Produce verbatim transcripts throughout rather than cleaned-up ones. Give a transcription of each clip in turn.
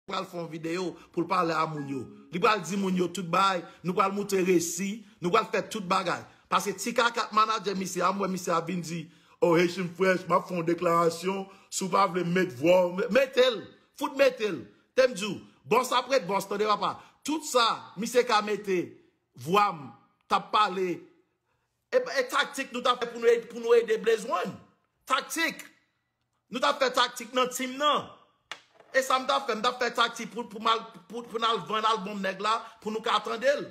pral fè yon videyo pou l pale a moun yo. Li pral di moun yo tout bagay, nou pral moutre resi, nou pral fè tout bagay. Paske ti kaka k manadjè misye a, m wè misye ap vin di, oh, Haitian Fresh, m ap fè yon deklarasyon, si w pa vle m met vwa w, mete l, fout mete l. Te m di w, bòs ap ret bòs, tande papa. Tout sa, misye ka mete vwa m, t ap pale. E, e taktik nou t ap fè pou nou, ed- pou nou ede Blaze One. Taktik. Nou t ap fè taktik nan tim nan. E sa m t ap fè, m t ap fè taktik pou, pou, mal, pou, pou n al vann albòm nèg la, pou nou ka tande l.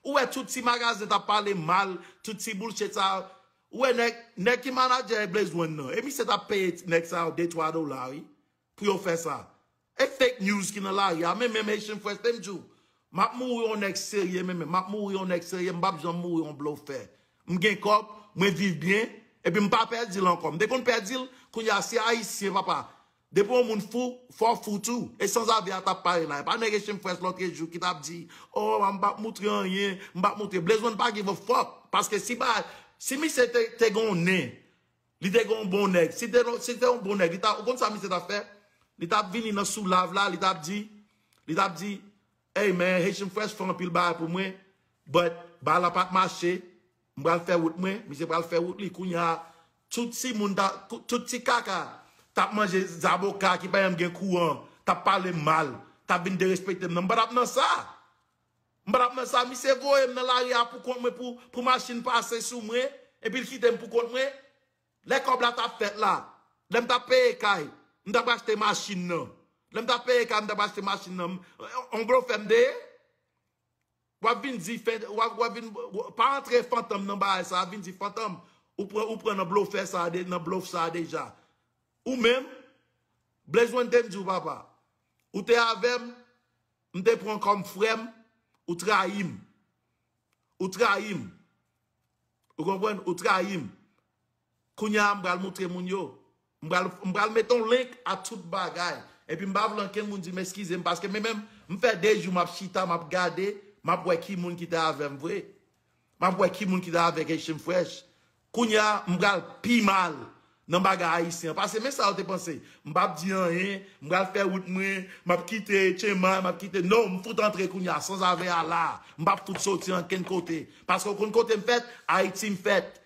Ou wè tout ti magazen t ap pale mal, tout ti bullshit sa. Ou wè nèg, nèg ki manadjè Blaze One nan. E misye t ap peye nèg sa yo de twa dola, wi. Pou yo fè sa. E fake news ki nan lari a, men menm Haitian Fresh, te m di w, m ap mouri yon nèg serye, men menm, m ap mouri yon nèg serye, m p ap janm mouri yon blofè. M gen kòb, mwen viv byen, epi m pa pèdi l ankò. M te konn pèdi l, kounye a se Ayisyen, papa. Depi yon moun fou, fò w fou tou. E sanzave a t ap pale la. E pa nèg Haitian Fresh lòtrejou ki t ap di, oh, m p ap moutre anyen, m p ap moutre. Blaze One pa give a fuck. Paske si ba, si misye te, te gen yon nen, li te gen yon bon nèg. Si te, si te yon bon nèg, li ta, ou konn sa misye t ap fè? Li t ap vini nan sou live la, li t ap di, li t ap di, hey man, Haitian Fresh fè anpil bagay pou mwen, but bagay la pa t mache, m pral fè wout mwen, misye pral fè wout li. Kounye a, tout ti moun, ta, tout ti kaka, t ap manje zaboka ki pa menm gen kouran, t ap pale m mal, t ap vin derespekte m nan. M pa t ap nan sa. M pa t ap nan sa. Misye voye m nan lari a pou kont mwen, pou, pou machin pase sou mwen, epi l kite m pou kont mwen. Lè kòb la t ap fèt la, lè m t ap peye kay, m t ap achte machin nan. Lè m t ap peye kay, m t ap achte machin nan. M- On blofè m te ye. W ap vin di, fen- w ap, w ap vin, pa antre fantom nan bagay sa, vin di fantom, ou pran, ou pran nan blofè sa, de- nan blof sa deja. Ou menm, Blaze One te m di w, papa. Ou te avè m, m te pran kòm frè m, ou trayi m. Ou trayi m. Ou konprann? Ou trayi m. Kounye a, m pral moutre moun yo. M pral, m pral mete yon link a tout bagay. Epi m pa vle ankenn moun di m eskize m, paske men menm, m fè de jou m ap chita, m ap gade, m ap wè ki moun ki te avè m vre. M ap wè ki moun ki te avèk Haitian Fresh. Kounye a, m pral pi mal nan bagay ayisyen an. Paske men sa yo te panse. M p ap di anyen, m pral fè wout mwen, m ap kite Chema, m ap kite. Non, m fout antre kounye a, sanzave a la. M p ap fout soti ankenn kote. Paske w konn kote m fèt? Ayiti m fèt.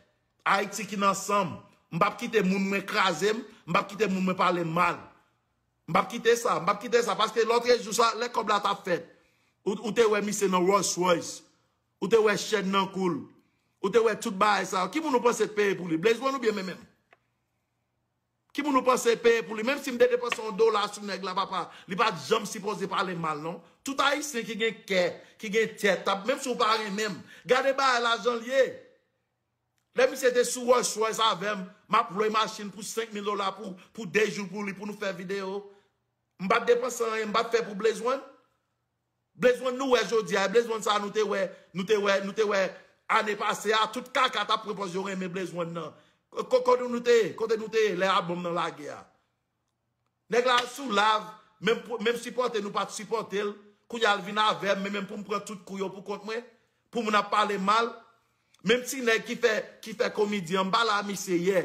Ayiti ki nan san m. M p ap kite moun mwen kraze m, m p ap kite moun mwen pale m mal. M p ap kite sa, m p ap kite sa, paske lòtrejou sa, lè kòb la t ap fèt, ou, ou te wè misye nan Rolls Royce, ou te wè chèn nan kou l, ou te wè tout bagay sa yo. Ki moun ou panse t peye pou li? Blaze One oubyen men menm? Ki moun ou panse peye pou li? Menm si m te depanse yon dola sou nèg la, papa, li pa t janm sipoze pale m mal, non. Tout Ayisyen ki gen kè, ki gen tèt, t ap, menm si w pa renmen m, gade bagay la jan l ye. Lè misye te sou Rolls Royce avè m, m ap lwe machin pou senk mil dola pou, pou de jou pou li, pou nou fè videyo. M pa t depanse anyen, m pa t fè pou Blaze One. Blaze One nou wè jodi a, e Blaze One sa nou te wè, nou te wè, nou te wè ane pase a, tout kaka t ap pran pòz yo renmen Blaze One nan. Ko- Kote nou te ye? Kote nou te ye lè albòm nan lage a? Nèg la sou live, menm, pou- menm sipòte nou pa t sipòte l. Kounye a l vin avè m, men menm pou m pran tout kou yo pou kont mwen, pou moun ap pale m mal. Menm ti nèg ki fè, ki fè komedyen an, m pale a misye yè.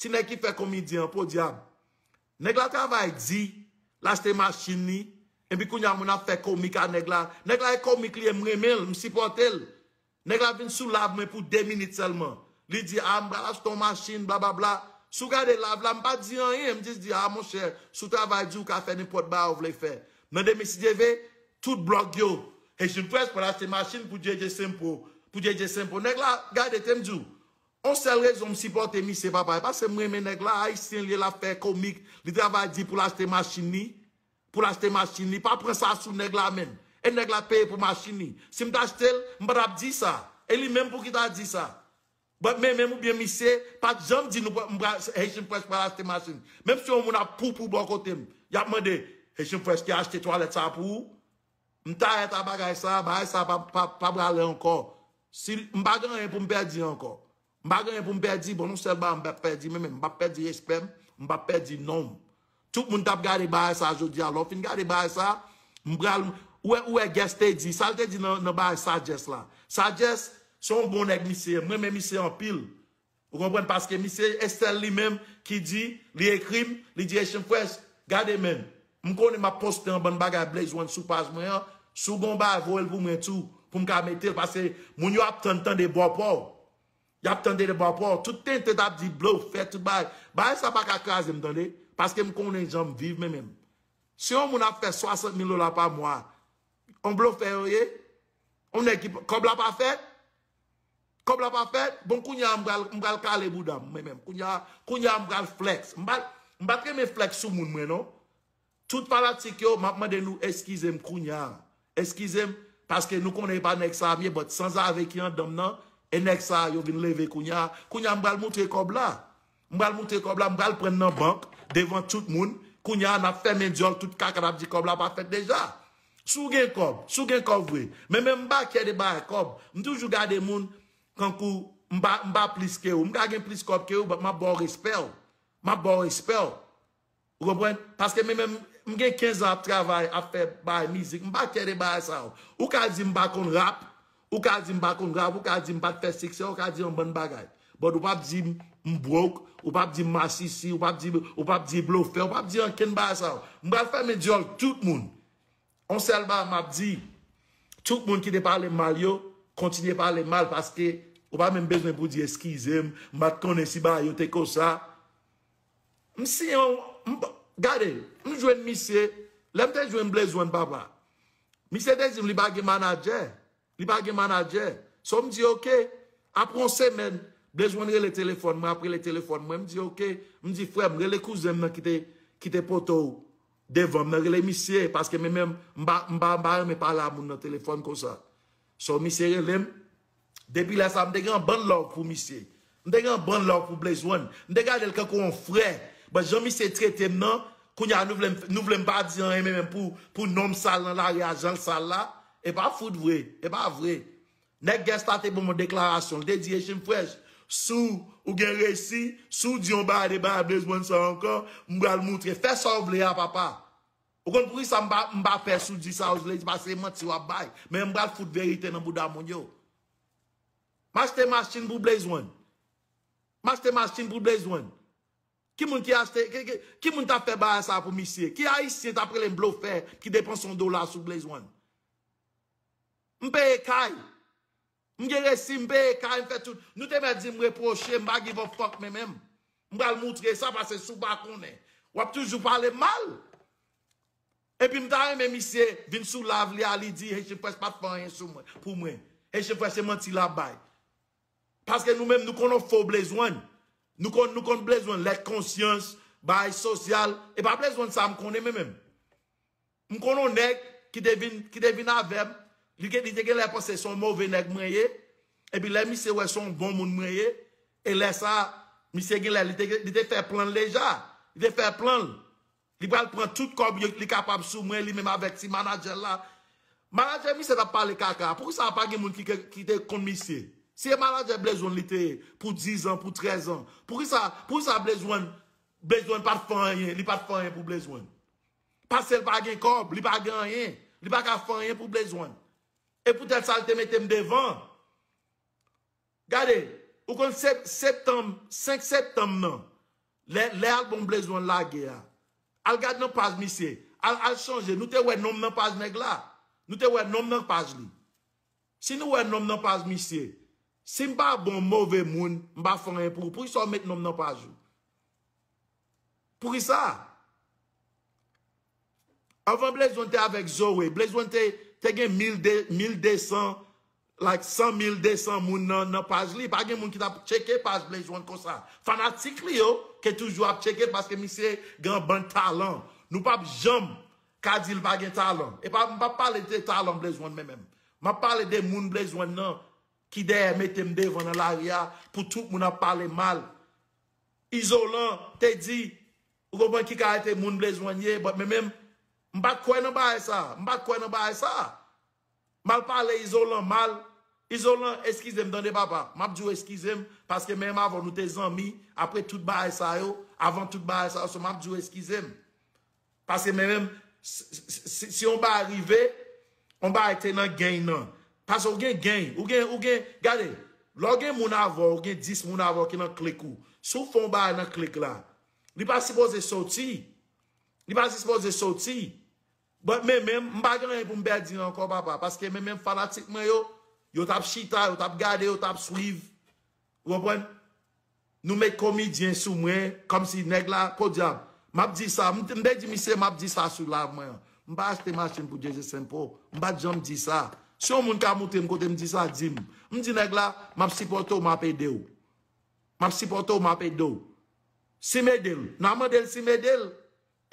Ti nèg ki fè komedyen an, podyab. Nèg la travay di, l achte machin li, epi kounye a moun ap fè komik a nèg la. Nèg la e komik li ye, m renmen l, m sipòte l. Nèg la vin sou live mwen pou de minit sèlman. Li di, a, m pral achte yon machin, blablabla. Si w gade live la, m pa di anyen, m jis di, a, monchè, si w travay di, w ka fè nenpòt bagay w vle fè. Nan demen, si Dye ve, tout blòg yo, Haitian Fresh pral achte machin pou J J Simple, pou J J Simple. Nèg la, gade, te m di w, yon sèl rezon m sipòte misye, papa, e paske m renmen nèg la, ayisyen l ye, l ap fè komik, li travay di pou l achte machin li, pou l achte machin li. Pa pran sa sou nèg la, menm. E nèg la peye pou machin li. Si m t achte l, m pa t ap di sa. E li menm pou ki ta di sa. But men menm oubyen misye pa t janm di nou pral- m pral- Haitian Fresh pral achte machin. Menm si yon moun ap poupou bò kote m, y ap mande, Haitian Fresh ki achte twalèt sa pou ou? M tayèt a bagay sa, bagay sa pa, pa, pa prale ankò. Si m pa gen anyen pou m pèdi ankò. M pa gen anyen pou m pèdi, bon, yon sèl bagay m p ap pèdi, men, men m p ap pèdi respè m, m p ap pèdi non m. Tout moun t ap gade bagay sa jodi a. Lè w fin gade bagay sa, m pral, ou wè, ou wè Guess te di, sa l te di nan, nan bagay Sagesse la. Sagesse, se yon bon nèg misye ye. M renmen misye anpil. Ou konprann? Paske misye, e sèl li menm ki di, li ekri m, li di, Haitian Fresh, gade men. M konnen m ap poste yon bann bagay Blaze One sou paj mwen an. Si w gen yon bagay, voye l pou mwen tou, pou m ka mete l, paske moun yo ap tann tande bò pa w. Y ap tande bò pa w. Tout tenten t ap di blofè, tout bagay. Bagay sa pa ka kraze m, tande. Paske m konnen jan m viv, men menm. Si yon moun ap fè swasant mil dola pa mwa, yon blofè yo ye? Yon nèg ki, kòb la pa fèt? Kòb la pa fèt? Bon, kounye a m pral, m pral kale bouda m, mwen menm. Kounye a, kounye a m pral flex. M pa, m pa t renmen flex sou moun mwen, non. Tout fanatik yo, m ap mande nou eskize m kounye a. Eskize m, paske nou konnen e pa nèg sa a m ye, but sanzave ki anndan m nan, e nèg sa a yo vin leve kounye a. Kounye a m pral moutre kòb la. M pral moutre kòb la, m pral pran nan bank, devan tout moun. Kounye a n ap fèmen dyòl tout kaka n ap di kòb la pa fèt deja. Si w gen kòb, si w gen kòb vre. Men menm m pa kè de bagay kòb. M toujou gade moun kankou m pa, m pa plis ke ou. M ka gen plis kòb ke ou, but m ap ba w respè w. M ap ba w respè w. Ou konprann? Paske men menm m gen kenz an ap travay, ap fè bagay mizik. M pa kè de bagay sa yo. Ou ka di m pa konn rap, ou ka di m pa konn rap, ou ka di m pa t fè siksè, ou ka di yon bann bagay. But ou p ap di m, m broke, ou p ap di m masisi, ou p ap di, ou p ap di blofè, ou p ap di ankenn bagay sa yo. M pral fèmen dyòl tout moun. On sèl bagay m ap di, tout moun ki te pale m mal yo, kontinye pale m mal paske ou pa menm bezwen pou di eskize m, m pa t konnen si bagay yo te konsa. M siyen yon, m, gade, m jwenn misye, lè m te jwenn Blaze One papa. Misye te di m li pa gen manadjè. Li pa gen manadjè. So m di oke. Apre yon semèn, Blaze One rele telefòn mwen, ap rele telefòn mwen. M di oke. M di frè m, rele kouzen m nan ki te, ki te pote w devan m nan, rele misye, paske men menm, m pa, m pa, m pa renmen pale a moun nan telefòn konsa. So misye rele m. Depi lè sa, m te gen yon bann love pou misye. M te gen yon bann love pou Blaze One. M te gade l kankou yon frè. But jan misye trete m nan, kounye a nou vle m, nou vle m pa di anyen men menm pou, pou non m sal nan lari a, jan l sal la. E pa fout vre. E pa vre. Nèg Gangsta te ban m yon deklarasyon. Li te di, Echin Fresh, si w gen resi, si w di yon bagay de bagay Blaze One sa ankò, m pral moutre. Fè sa w vle a, papa. Ou konn poukisa m pa, m pa pè si w di sa w vle di, paske se manti w ap bay. Men m pral fout verite nan bouda moun yo. M achte machin pou Blaze One. M achte machin pou Blaze One. Ki moun ki achte, ki, ki, ki moun t ap fè bagay sa pou misye? Ki ayisyen t ap rele m blofè ki depanse yon dola sou Blaze One? M peye kay. M gen resi, m peye kay, m fè tout. Nou te mèt di m repwoche, m pa give a fuck men menm. M pral moutre sa, paske si w pa konnen, w ap toujou pale m mal. Epi m ta renmen misye vin sou live li a, li di Haitian Fresh pa t fè anyen sou mwen, pou mwen. Haitian Fresh se manti l ap bay. Paske nou menm, nou konn yon fo Blaze One. Nou konn, nou konn Blaze One, lèt konsyans, bagay sosyal. E pa Blaze One sa m konnen men menm. M konn yon nèg ki te vin, ki te vin avè m. Li, gen- li te gen lè panse se yon move nèg mwen ye. Epi lè misye wè se yon bon moun mwen ye. E lè sa, misye gen lè, li te, li te fè plan l deja. Li te fè plan l. Li pral pran tout kòb yo li kapab sou mwen, li menm avèk ti manadjè l la. Manadjè misye t ap pale kaka. Poukisa pa gen moun ki, ki, ki te konn misye? Si e manadjè Blaze One li te ye pou diz an, pou trèz an, poukisa, poukisa Blaze One, Blaze One pa t fè anyen, li pa t fè anyen pou Blaze One? Paske l pa gen kòb, li pa gen anyen, li pa ka fè anyen pou Blaze One. E poutèt sa l te mete m devan. Gade, ou konn sep- septanm, senk septanm nan, lè, lè albòm Blaze One lage a, al gad nan paj misye, al, al chanje, nou te wè non m nan paj nèg la, nou te wè non m nan paj li. Si nou wè non m nan paj misye, si m pa bon, move moun, m pa fè anyen pou ou, poukisa w met non m nan paj ou? Poukisa? Anvan Blaze One te avèk Zoe, Blaze One te, te gen mil de, mil de san, like san mil de san moun nan, nan paj li. Pa gen moun ki t ap tcheke paj Blaze One konsa. Fanatik li yo ke toujou ap tcheke l paske misye gen yon bann talan. Nou p ap janm ka di l pa gen talan. E pa, m p ap pale de talan Blaze One men menm. M ap pale de moun Blaze One nan ki dèyè mete m devan nan lari a pou tout moun ap pale mal. Izolan te di, ou konprann ki kalite moun Blaze One ye, but men menm, m pa t kwè nan bagay sa, m pa t kwè nan bagay sa. M al pale Izolan mal, Izolan, eskize m tande papa, m ap di w eskize m, paske menm avè w nou te zanmi, apre tout bagay sa yo, avan tout bagay sa yo, so m ap di w eskize m. Paske men menm, si, si, si, si yon bagay rive, yon bagay te nan gang nan. Paske ou gen gang, ou gen, ou gen, gade, lè w gen moun avè w, ou gen dis moun avè w ki nan klik ou. Si w fè yon bagay nan klik la, li pa sipoze soti. Li pa sipoze soti. But men menm, m pa gen anyen pou m pèdi ankò, papa. Paske men menm fanatik mwen yo, yo t ap chita, yo t ap gade, yo t ap swiv. Ou konprann? Nou met komedyen sou mwen, kòmsi nèg la, podyab. M ap di sa, m, m te di misye, m ap di sa sou live mwen an. M pa achte machin pou Jeze Saint Paul. M pa t janm di sa. Si yon moun ka montre m kote m di sa, di m. M di nèg la, m ap sipòte w, m ap ede w. M ap sipòte w, m ap ede w. Si m ede l, n a mande l si m ede l.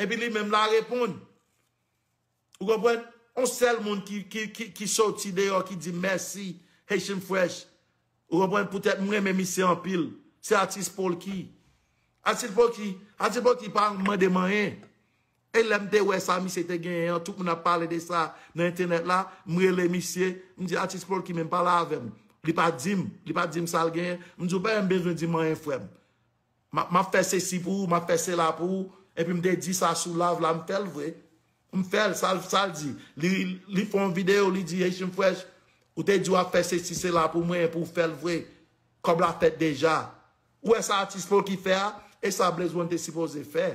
Epi li menm l a reponn. Ou konprann? On sèl moun ki, ki, ki, ki soti deyò, ki di mèsi, Haitian Fresh. Ou konprann? Poutèt m renmen misye anpil. Se atis Polky. Atis Polky, atis Polky pa mande m anyen. E lè m te wè sa misye te genyen an, tout moun ap pale de sa nan entènèt la, m rele misye, m di, atis Polky menm pale avè m. Li pa di m, li pa di m sa l genyen. M di, ou pa menm bezwen di m anyen, frè m. M ap, m ap fè sesi pou ou, m ap fè sela pou ou. Epi m te di sa sou live la, m fè l vre. M fè l, sa l, sa l di. Li, li fè yon videyo, li di, Haitian Fresh, ou te di w ap fè sesi, sela pou mwen, epi w fè l vre. Kòb la fèt deja. Ou wè sa atis Polky fè a? E sa Blaze One te sipoze fè.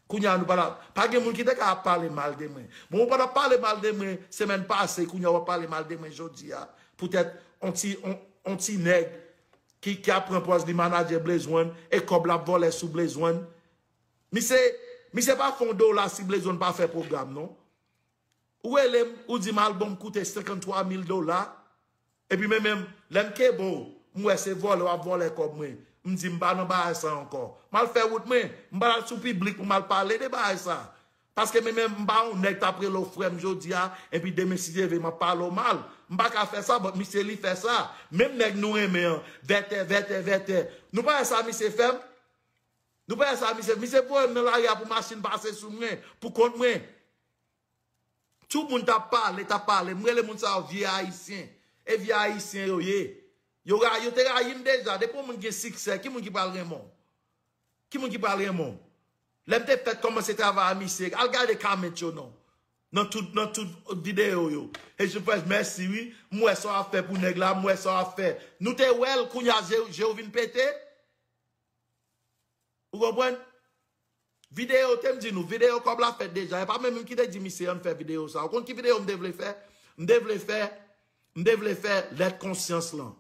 Kounye a nou pa la, pa gen moun ki te ka ap pale mal de mwen. Bon, ou pa t ap pale mal de mwen semèn pase, kounye a w ap pale mal de mwen jodi a. Poutèt on ti, on, on ti nèg ki, ki ap pran pòz li manadjè Blaze One e kòb l ap vòlè sou Blaze One. Misye, misye pa fè yon dola si Blaze One pa fè pwogram, non. Ou rele m, ou di m albòm koute senkanntwa mil dola. Epi men menm, lè m kenbe w, m wè se vòlè w ap vòlè kòb mwen. M di m pa nan bagay sa ankò. M al fè wout mwen, m pa al sou piblik pou m al pale de bagay sa. Paske men menm, m pa yon nèg t ap rele w frè m jodi a, epi demen si Dye vle m ap pale w mal. M pa ka fè sa, but misye li fè sa. Menm nèg nou renmen an, vètè, vètè, vètè. Nou pa wè sa misye fè m? Nou pa wè sa misye, misye voye m nan lari a pou machin pase sou mwen, pou kont mwen. Tout moun t ap pale, t ap pale. M rele moun sa yo vye ayisyen. E vye ayisyen yo ye. Yo ra-, yo te rayi m deja. Depi yon moun gen siksè, ki moun ki pral renmen w? Ki moun ki pral renmen w? Lè m te fèk kòmanse travay a misye, al gade comment yo non. Nan tout, nan tout videyo yo. E je fresh, mèsi wi. M wè sa w ap fè pou nèg la, m wè sa w ap fè. Nou te wè l, kounye a je, je w vin pete. Ou konprann? Videyo, te m di nou, videyo kòb la fèt deja. E pa menm m ki te di misye ann fè videyo sa. Ou konn ki videyo m te vle fè? M te vle fè, m te vle fè lèt konsyans lan.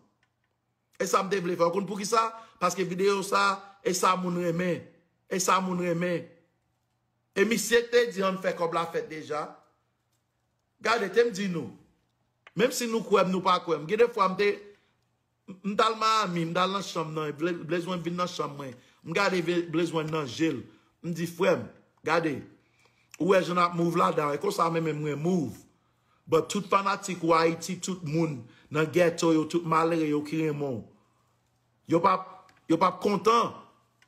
E sa m te vle fè. Ou konn poukisa? Paske videyo sa, e sa moun renmen. E sa moun renmen. E misye k te di ann fè kòb la fèt deja. Gade, te m di nou. Menm si nou kwè m, nou pa kwè m. Gen de fwa m te, m t al Miami, m t al nan chanm nan, Blaze One vin nan chanm mwen. M gade Blaze One nan je l. M di, frè m, gade, ou wè jan n ap move ladan, e konsa menm mwen move. But tout fanatik ou Ayiti, tout moun nan ghetto yo, tout malere yo ki renmen w, yo p ap, yo p ap kontan.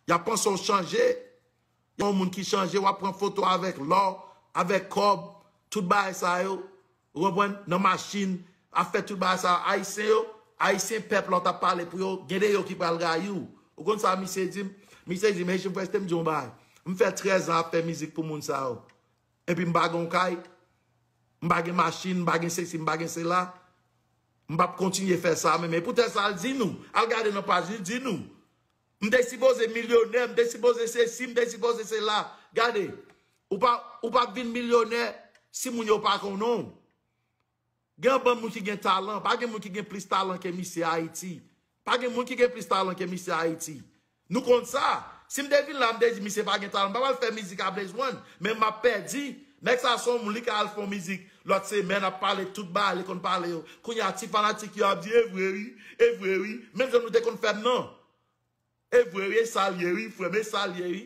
Y ap panse w chanje. Yon moun ki chanje, w ap pran foto avèk lò, avèk kòb, tout bagay sa yo. Ou konprann? Nan machin, ap fè tout bagay sa yo. Ayisyen yo, Ayisyen pèp la w t ap pale pou yo, gen de yo ki pral rayi w. Ou konn sa misye di m? Misye di m, Haitian Fresh, te m di w yon bagay. M fè trèz an ap fè mizik pou moun sa yo. Epi m pa gen yon kay, m pa gen machin, m pa gen sesi, m pa gen sela. M p ap kontinye fè sa menm. E poutèt sa, al di nou. Al gade nan paj li, di nou. M te sipoze milyonè, m te sipoze sesi, m te sipoze sela. Gade, ou pa, ou p ap vin milyonè si moun yo pa konnen w. Gen anbann moun ki gen talan, pa gen moun ki gen plis talan ke misye Ayiti. Pa gen moun ki gen plis talan ke misye Ayiti. Nou konn sa. Si m te vin la, m te di misye pa gen talan, m pa pral fè mizik a Blaze One, men m ap pèdi. Nèg sa se yon moun, li ka al fè yon mizik lòt semèn, ap pale tout bagay li konn pale yo. Kounye a, ti fanatik yo ap di, e vre wi, e vre wi. Menm jan nou te konn fè m nan. E vre wi, e sa l ye wi, frè m, e sa l ye wi.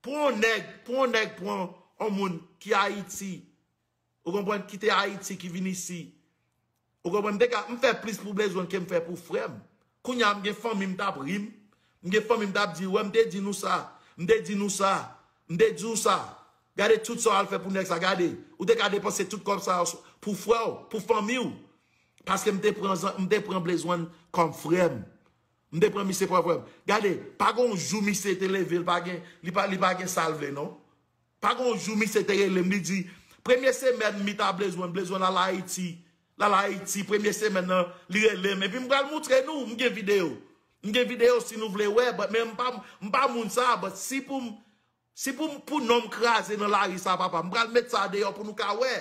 Pou yon nèg, pou yon nèg pran yon moun ki Ayiti, ou konprann, ki te Ayiti, ki vin isi. Ou konprann, m te ka, m fè plis pou Blaze One ke m fè pou frè m. Kounye a, m gen fanmi m t ap ri m. M gen fanmi m t ap di, wè, m te di nou sa, m te di nou sa, m te di w sa. Gade tout sa w al fè pou nèg sa, gade. Ou te ka depanse tout kòb sa yo pou frè w, pou fanmi w. Paske m te pran, m te pran Blaze One kòm frè m. M te pran misye kòm frè m. Gade, pa gen yon jou misye te leve, li pa gen, li pa, li pa gen sa l vle, non. Pa gen yon jou misye te rele m, li di, premye semèn m meet a Blaze One, Blaze One al Ayiti. L al Ayiti, premye semèn nan, li rele m. Epi m pral moutre nou, m gen videyo. M gen videyo si nou vle wè, but, men m pa, m pa moun sa, but si pou m, Si pou, pou non m kraze nan lari sa, papa, m pral met sa deyò pou nou ka wè.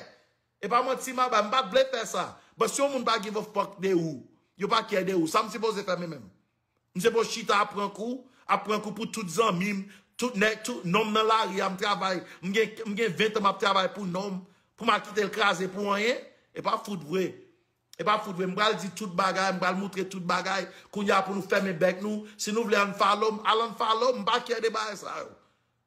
E pa manti m ap bay, m pa t vle fè sa. But si yon moun pa give a fuck de ou, yo pa care de ou, sa m sipoze fè mwen menm? M sipoze chita ap pran kou, ap pran kou pou tout zanmi m, tout nèg, tout non m nan lari a, m travay, m gen, m gen ven tan m ap travay pou non m, pou m al kite l kraze pou anyen? E pa fout vre. E pa fout vre, m pral di tout bagay, m pral moutre tout bagay. Kounye a pou nou fèmen bèk nou, si nou vle unfollow m, al unfollow m, m pa care de bagay sa yo.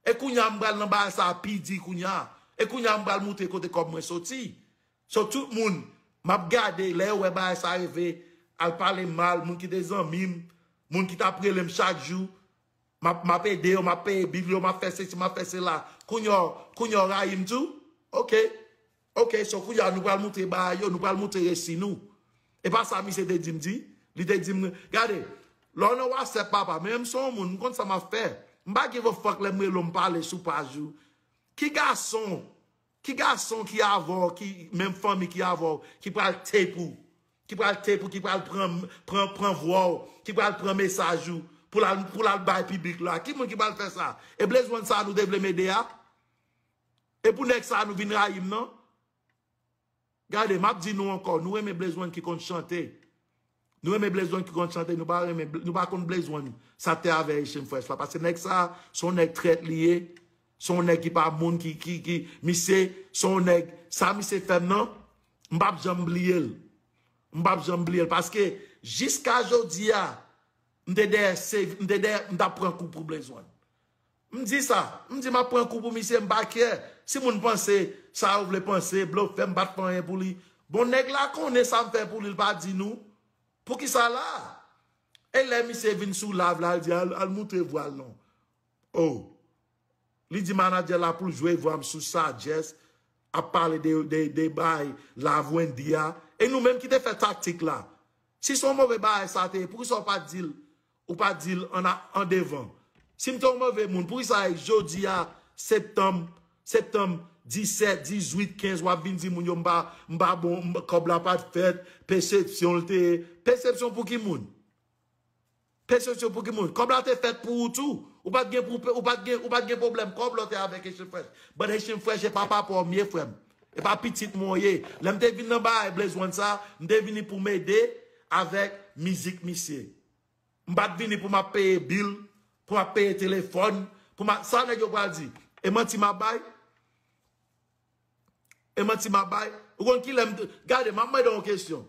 E kounye a m pral nan bagay sa pi di kounye a. E kounye a m pral moutre kote kòb mwen soti. So tout moun, m ap gade, lè yo wè bagay sa rive, al pale mal, moun ki te zanmi m, moun ki t ap rele m chak jou, m ap, m ap ede yo, m ap peye bil yo, m ap fè sesi, m ap fè sela. Kounye a, kounye a w rayi m tou? Ok. Ok, so kounye a nou pral moutre bagay yo, nou pral moutre resi nou. E pa sa misye te di m di? Li te di m, gade, lè w nan WhatsApp papa, men m se yon moun, m konn sa m ap fè. M pa give a fuck lè m rele w, m pale sou paj ou. Ki gason, ki gason ki avè w, ki menm fanmi ki avè w, ki pral tape ou, ki pral tape ou, ki pral pran, pran, pran vwa w, ki pral pran mesaj ou, pou l al, pou l al bay piblik la? Ki moun ki pral fè sa? E Blaze One sa nou te vle m ede a? E pou nèg sa nou vin rayi m nan? Gade, m ap di nou ankò, nou renmen Blaze One ki konn chante. Nou renmen Blaze One ki konn chante, nou pa renmen, nou pa konn Blaze One sa te avè Haitian Fresh la. Paske nèg sa, se yon nèg trèt li ye. Se yon nèg ki pa moun ki, ki, ki, misye, se yon nèg, sa misye fè m nan, m p ap janm bliye l. M p ap janm bliye l. Paske, jiska jodi a, m te dèyè, se, m te dèyè, m t ap pran kou pou Blaze One. M di sa, m di m ap pran kou pou misye, m pa care. Si moun panse sa yo vle panse, blofè, m pa t fè anyen pou li. Bon, nèg la konnen sa m fè pou li, l pa di nou. Poukisa la? E lè misye vin sou live la, l di, al, al moutre vwa l non. Oh. Li di manadjè la pou l jwe vwa m sou Sagesse, ap pale de, de, de bay Love Wendy a. E nou menm ki te fè taktik la. Si se yon move bagay sa te ye, poukisa w pa t di l, ou pa t di l an, an devan? Si m te yon move moun, poukisa jodi a, septanm, septanm disèt, dizuit, kenz, w ap vin di moun yo m pa, m pa bon, m, kòb la pa t fèt, persepsyon l te ye. Persepsyon pou ki moun? Persepsyon pou ki moun? Kòb la te fèt pou ou tou. Ou pa t gen pou, ou pa t gen, ou pa t gen pwoblèm kòb lè w te avèk Haitian Fresh. But Haitian Fresh e pa papa w m ye, frè m. E pa pitit mwen w ye. Lè m te vin nan bagay Blaze One sa, m te vini pou m ede avèk mizik misye. M pa t vini pou m ap peye bil, pou m ap peye telefòn, pou m ap, sa nèg yo pral di? E manti m ap bay? E manti m ap bay? Ou konn kilè m te, gade, m ap mande w yon kesyon.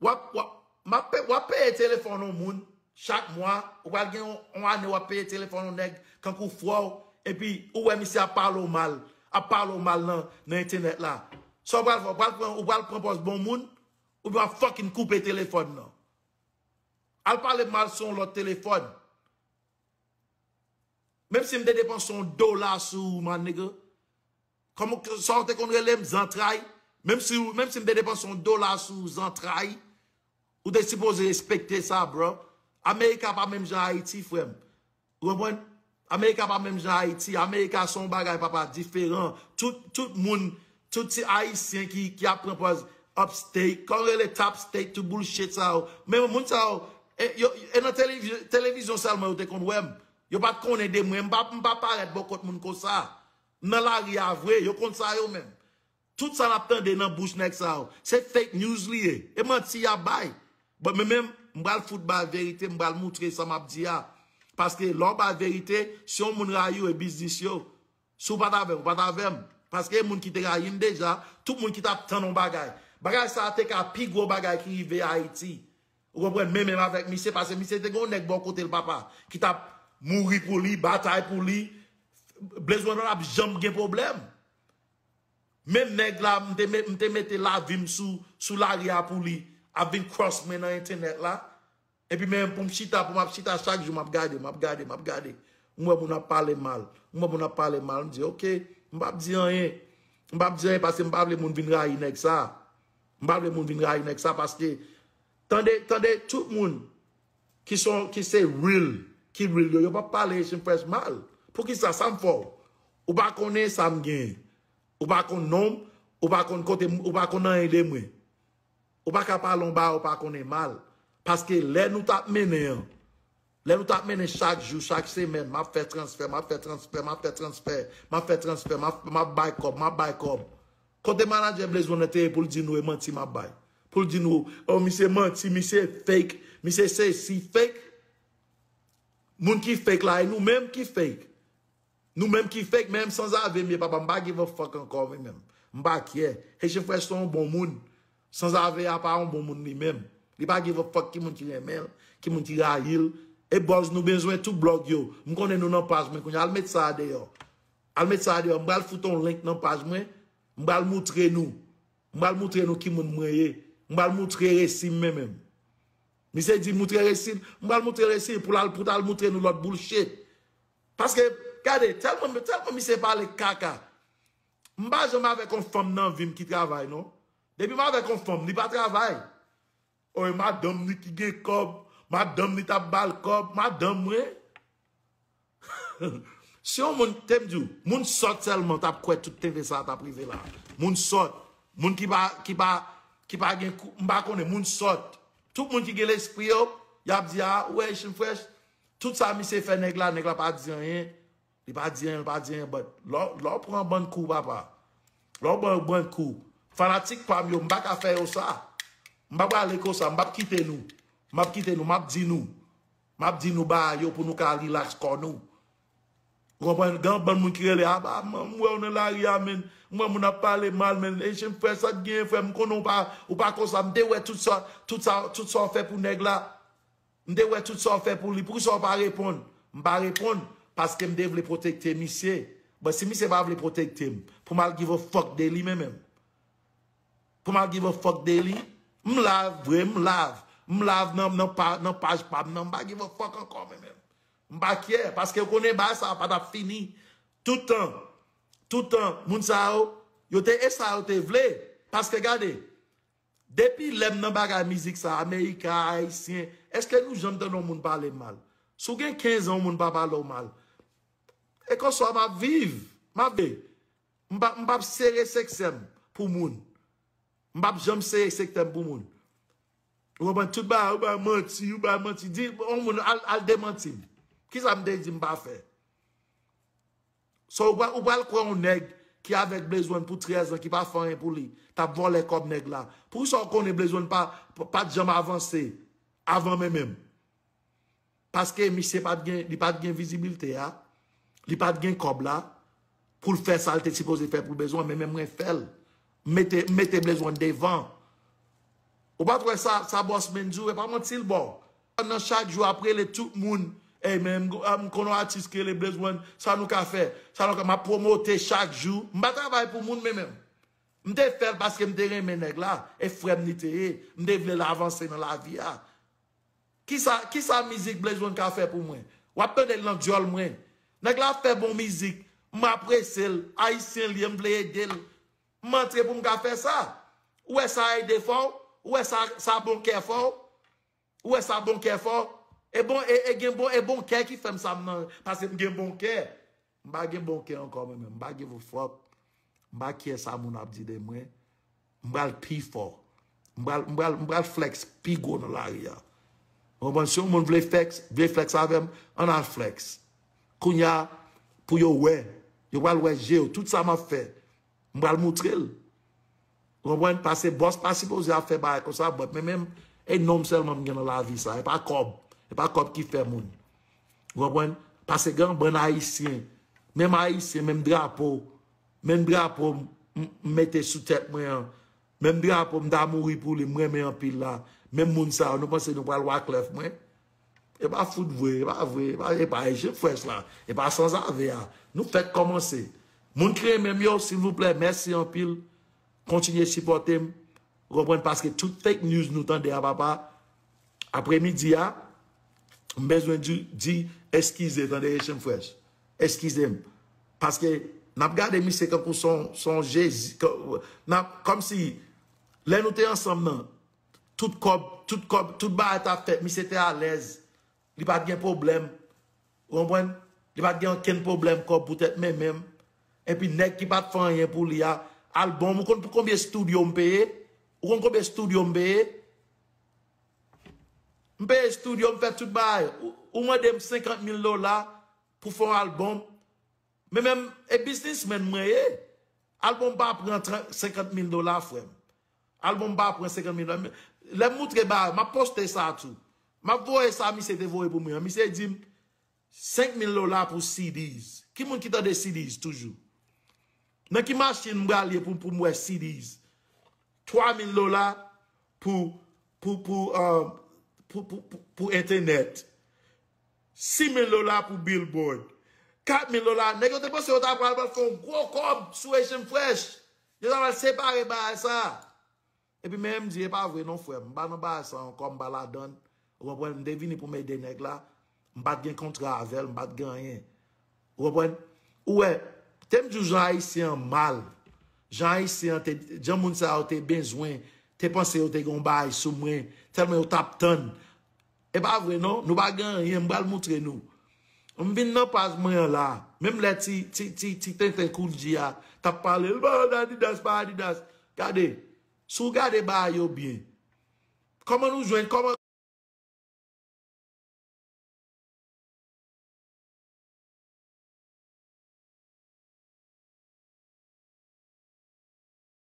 W ap, w ap, m ap pe-, w ap peye telefòn yon moun chak mwa, ou pral gen yon, yon ane w ap peye telefòn yon nèg kankou frè w, epi ou wè misye ap pale w mal, ap pale w mal nan, nan entènèt la. Sa w pral fè? Ou pral pran, ou pral pran pòz bon moun, oubyen w ap fucking koupe telefòn nan? Al pale mal sou yon lòt telefòn. Menm si m te depanse yon dola sou ou, my nigga. Kòman, sa w te konn rele m, zantray? Menm si, menm si m te depanse yon dola sou ou, zantray, ou te sipoze respekte sa, bro. Amerika pa menm jan Ayiti, frè m. Ou konprann? Amerika pa menm jan Ayiti. Amerika se yon bagay, papa, diferan. Tout, tout moun, tout ti Ayisyen ki, ki ap pran pòz upstate, kòm rele top state, tout bullshit sa yo. Men moun sa yo, e, yo, e nan televi-, televizyon sèlman yo te konn wè m. Yo pa t konnen de mwen. M pa, m pa parèt bò kot moun konsa. M nan lari a vre, yo konn sa yo menm. Tout sa n ap tande nan bouch nèg sa yo, se fake news li ye. E manti y ap bay. Bon, men menm, m pral fout bay verite, m pral moutre sa m ap di a. Paske lè w bay verite, si yon moun rayi w, e biznis yo. Si w pa t avè m, ou pa t avè m. Paske e moun ki te rayi m deja, tout moun ki t ap tann yon bagay. Bagay sa a te ka pi gwo bagay ki rive Ayiti. Ou konprann? Men menm avèk misye, paske misye te gen yon nèg bò kote l, papa, ki t ap mouri pou li, batay pou li. Blaze One pa t ap janm gen pwoblèm. Menm nèg la, m te, me-, m te mete lavi m sou, sou lari a pou li, ap vin cross mwen nan entènèt la. Epi men pou m chita, pou m ap chita chak jou, m ap gade, m ap gade, m ap gade. M wè moun ap pale mal. M wè moun ap pale mal. M di, oke, m p ap di anyen. M p ap di anyen paske m pa vle moun vin rayi nèg sa. M pa vle moun vin rayi nèg sa paske, tande, tande, tout moun ki son, ki se real, ki real yo, yo p ap pale Haitian Fresh mal. Poukisa? Sa m fè w? Ou pa konnen sa m genyen. Ou pa konn non m, ou pa konn kote m, ou pa konn anyen de mwen. Ou pa ka pale yon bagay ou pa konnen mal. Paske lè nou t ap mennen an, Lè nou t ap mennen chak jou, chak semèn, m ap fè transfè, m ap fè transfè, m ap fè transfè, m ap fè transfè, m ap, m ap bay kòb, m ap bay kòb. Kote manadjè Blaze One nan te ye pou l di nou e manti m ap bay? Pou l di nou, oh, misye manti, misye fake, misye sesi, fake. Moun ki fake la, e nou menm ki fake. Nou menm ki fake, menm sanzave m ye papa, m pa give a fuck ankò mwen menm. M pa care. Haitian Fresh se yon bon moun. Sanzave a pa yon bon moun li menm. Li pa give a fuck ki moun ki renmen l, ki moun ki rayi l. E bòz nou bezwen tout blòg yo. M konnen nou nan paj mwen kounye a. Al met sa a deyò. Al met sa a deyò. M pral fout yon link nan paj mwen. M pral moutre nou. M pral moutre nou ki moun mwen ye. M pral moutre resi m mwen menm. Misye di moutre resi l. M pral moutre resi l pou l al, pou l al moutre nou lòt bullshit. Paske, gade, tèlman, tèlman misye pale kaka. M pa janm avèk yon fanm nan vi m ki travay, non. Depi m avèk yon fanm, li pa travay. Oy, madanm li ki gen kòb, madanm li t ap ba l kòb, madanm mwen. Si yon moun, te m di w, moun sòt sèlman t ap kwè tout tenten sa a t ap rive la. Moun sòt, moun ki pa, ki pa, ki pa gen kou, m pa konnen, moun sòt. Tout moun ki gen lespri yo, y ap di, a, ou wè Haitian Fresh, tout sa misye fè nèg la, nèg la pa di anyen. Li pa di anyen, li pa di anyen, but lè w, lè w pran bann kou, papa. Lè w pran bann kou. Fanatik pa m yo, m pa ka fè yo sa. M pa prale konsa, m p ap kite nou. M ap kite nou, m ap di nou. M ap di nou bagay yo pou nou ka relax kò nou. Ou konprann? Gen yon bann moun ki rele, a, ba, m, m wè w nan lari a, men. M wè moun ap pale mal, men. Haitian Fresh, sa k genyen, frè m? M konnen w pa, ou pa konsa. M te wè tout sa, tout sa, tout sa w fè pou nèg la. M te wè tout sa w fè pou li. Poukisa w pa reponn? M pa reponn paske m te vle pwotekte misye. Bon, si misye pa vle pwotekte m, pou m al give a fuck de li, men menm. Pou m al give a fuck de li, m live, vre, m live. M live nan, nan, pa, nan paj pa m nan, m pa give a fuck ankò, men menm. M pa care, paske w konnen bagay sa a pa t ap fini. Tout tan, tout tan, moun sa yo, yo te e sa yo te vle. Paske gade, depi lè m nan bagay mizik sa, Amerika, Ayisyen, èske nou janm tande yon moun pale m mal? Si w gen kenz an, yon moun pa pale w mal. E konsa m ap viv, m ap viv. M p ap, m p ap sere seksè m pou moun. M p ap janm sere sektè m pou moun. Ou konprann? Tout bagay, ou bay manti, ou bay manti. Di yon moun al, al demanti m. Kisa m te di m pa fè? So, ou pral, ou pral kwè yon nèg ki avèk Blaze One pou trèz an, ki pa fè anyen pou li, t ap vòlè kòb nèg la. Poukisa w konnen Blaze One pa, pa, pa t janm avanse avan men menm? Paske misye pa t gen, li pa t gen vizibilite a, li pa t gen kòb la, pou l fè sa l te sipoze fè pou Blaze One, men menm mwen fè l. M mete, m mete Blaze One devan. Ou pa t wè sa, sa Boss Man di w, e pa manti l ba w. Nan chak jou ap rele tout moun, ey, men m, m konn yon atis ki rele Blaze One, sa nou ka fè, sa nou ka, m ap pwomote chak jou. M pa travay pou moun, men menm. M te fè l paske m te renmen nèg la, e frè m li te ye, m te vle l avanse nan lavi a. Kisa, kisa mizik Blaze One ka fè pou mwen? W ap tande l nan dyòl mwen. Nèg la ap fè bon mizik, m apresye l, ayisyen l ye, m vle ede l. M antre pou m ka fè sa. Ou wè sa ede fè w? Ou wè sa, sa bon kè fè w? Ou wè sa bon kè fè w? E bon, e, e gen bon, e bon kè ki fè m sa m nan, paske m gen bon kè. M pa gen bon kè ankò mwen menm. M pa give a fuck. M pa care sa moun ap di de mwen. M pral pi fò. M pral, m pral, m pral flex pi gwo nan lari a. Ou konprann? Si yon moun vle flex, vle flex avè m, ann al flex. Kounye a, pou yo wè, yo pral wè je yo, tout sa m ap fè, m pral moutre l. Ou konprann? Paske bòs pa sipoze ap fè bagay konsa, but men menm, e non m sèlman m gen nan lavi sa, e pa kòb, e pa kòb ki fè moun. Ou konprann? Paske gen yon bann ayisyen, menm ayisyen, menm drapo, menm drapo m, m, m mete sou tèt mwen an, menm drapo m ta mouri pou li, m renmen anpil la, menm moun sa yo, nou panse nou pral waklèf mwen? E pa fout vre, e pa vre, e pa, e pa Haitian Fresh la, e pa sanzave a. Nou fèk kòmanse. Moun ki renmen m yo, silvouplè, mèsi anpil. Kontinye sipòte m. Ou konprann? Paske tout fake news nou tande a, papa, apremidi a, m bezwen di, di eskize, tande, Haitian Fresh. Eskize m. Paske n ap gade misye kankou son, son Jezi. Kan-, n ap, kòmsi, lè nou te ansanm nan, tout kòb, tout kòb, tout bagay t ap fèt, misye te alèz. Li pa t gen pwoblèm. Ou konprann? Li pa t gen okenn pwoblèm kòb poutèt men menm. Epi nèg ki pa t fè anyen pou li a, albòm, ou konn pou konbyen estidyo m peye? Ou konn konbyen estidyo m peye? M peye estidyo, m fè tout bagay. Ou, ou mande m senkant mil dola pou fè yon albòm. Men menm, e biznismenn mwen ye. Albòm pa pran senkant mil dola, frè m. Albòm pa pran senkant mil dola. Lè m moutre bagay, m ap poste sa tou. M ap voye sa misye te voye pou mwen an. Misye di m, senk mil dola pou C Ds. Ki moun ki tande C Ds toujou? Nan ki machin m pral ye pou, pou m wè C Ds? Twa mil dola pou, pou, pou, uh, pou, pou, pou, pou entènèt. Sis mil dola pou billboard. Kat mil dola. Nèg yo te panse yo ta pral, pral fè yon gwo kòb sou Asian Fresh. Yo ta pral separe bagay sa. Epi men m di, e pa vre non, frè m. M pa nan bagay sa ankò, m pa ladann. Ou konprann? M te vini pou m ede nèg la. M pa t gen kontra avè l, m pa t gen anyen. Ou konprann? Ou wè, te m di w jan Ayisyen an mal. Jan Ayisyen an te, jan moun sa yo te bezwen, te panse yo te gen yon bagay sou mwen, tèlman yo t ap tann. E pa vre non, nou pa gen anyen, m pral moutre nou. M vin nan paj mwen an la. Menm lè ti, ti, ti, ti tenten Kool G a t ap pale, l pa Adidas, pa Adidas. Gade, si w gade bagay yo byen, kòman nou jwenn, kòman,